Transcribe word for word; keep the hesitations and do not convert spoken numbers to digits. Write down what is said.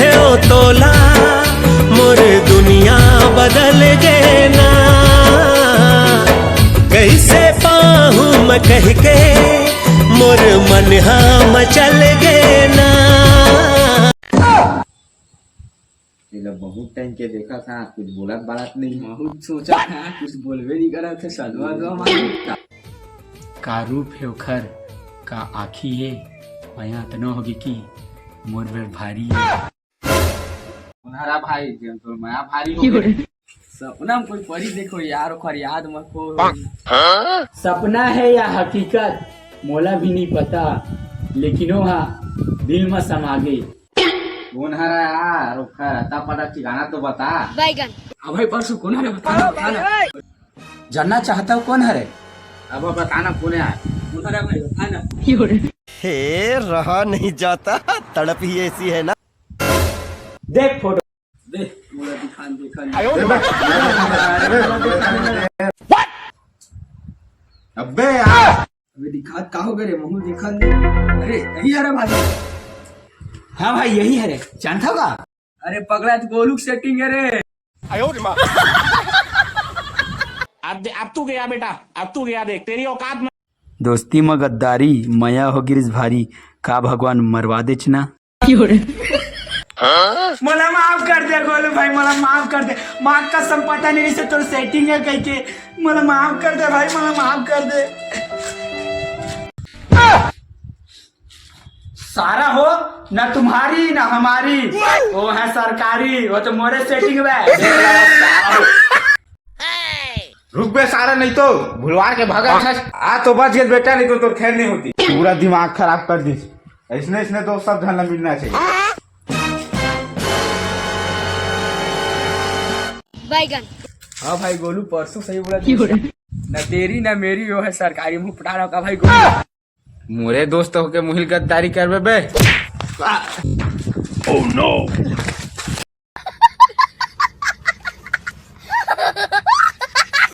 ओ तोला मोर दुनिया बदल गे ना, कैसे पाहूँ मैं कह के मोर मन हा मचल गे ना। ये लोग बहुत टाइम के देखा था, कुछ बोलत बालत नहीं। बहुत सोचा था, कुछ बोलबे नहीं करा था, सलवा दो हमारे। का रूप हे ओखर, का आँखी हे, मया अतना होगे कि मोर बर भारी हे। उन्हरा भाई, जेन तोर मया भारी हो गे। सपना में कोई परी देखो यार, ओखर याद मत हो। सपना हे या हकीकत, मोला भी नहीं पता, लेकिन ओहा दिल में समा गे। कोन हरा यार, ओखर अता पता ठिकाना तो बता। बैगन। अब भाई परसों कोन हरे, बता ना, बता ना। जानना चाहता हूँ कोन हरे? अब बताना कोन है यार। कोन हरे भाई, बता ना। हे, रहा नहीं जाता, तड़प ही ऐसी है ना। देख फोटो। देख, मोला दिखान, देखा नहीं। अबे यार। अबे दिखात का हो गे रे, महू दिखात नहीं। अरे, यही हरे भाई। हाँ भाई, यही हरे। जानता का? अरे पगला, तो गोलू की सेटिंग है रे। अब दे-, अब तू गया बेटा, अब तू गया, देख तेरी औकात में। दोस्ती म गद्दारी, मया हो गिरिस भारी, का भगवान मरवा देच ना। मोला माफ कर दे गोलू भाई, मोला माफ कर दे। माँ कसम पता नहीं से तोर सेटिंग है कह के, मोला माफ कर दे भाई, मोला माफ कर दे। सारा हो ना तुम्हारी ना हमारी, वो है सरकारी, वो तो मोरे सेटिंग में। रुक बे सारा, नहीं तो भुलवार के भागा था। आ तो बच गए बेटा, नहीं तो तोर खैर नहीं होती। पूरा दिमाग खराब कर दी। इसने इसने दोस्त सब झन ला मिलना चाहिए। बैगन। हाँ भाई गोलू, परसों सही बोला तू। ना तेरी ना मेरी, वो है सरकारी मुंह फुटा रहा का भाई गोलू। मोरे दोस्त होके मुहिल गद्दारी करबे बे। Oh no!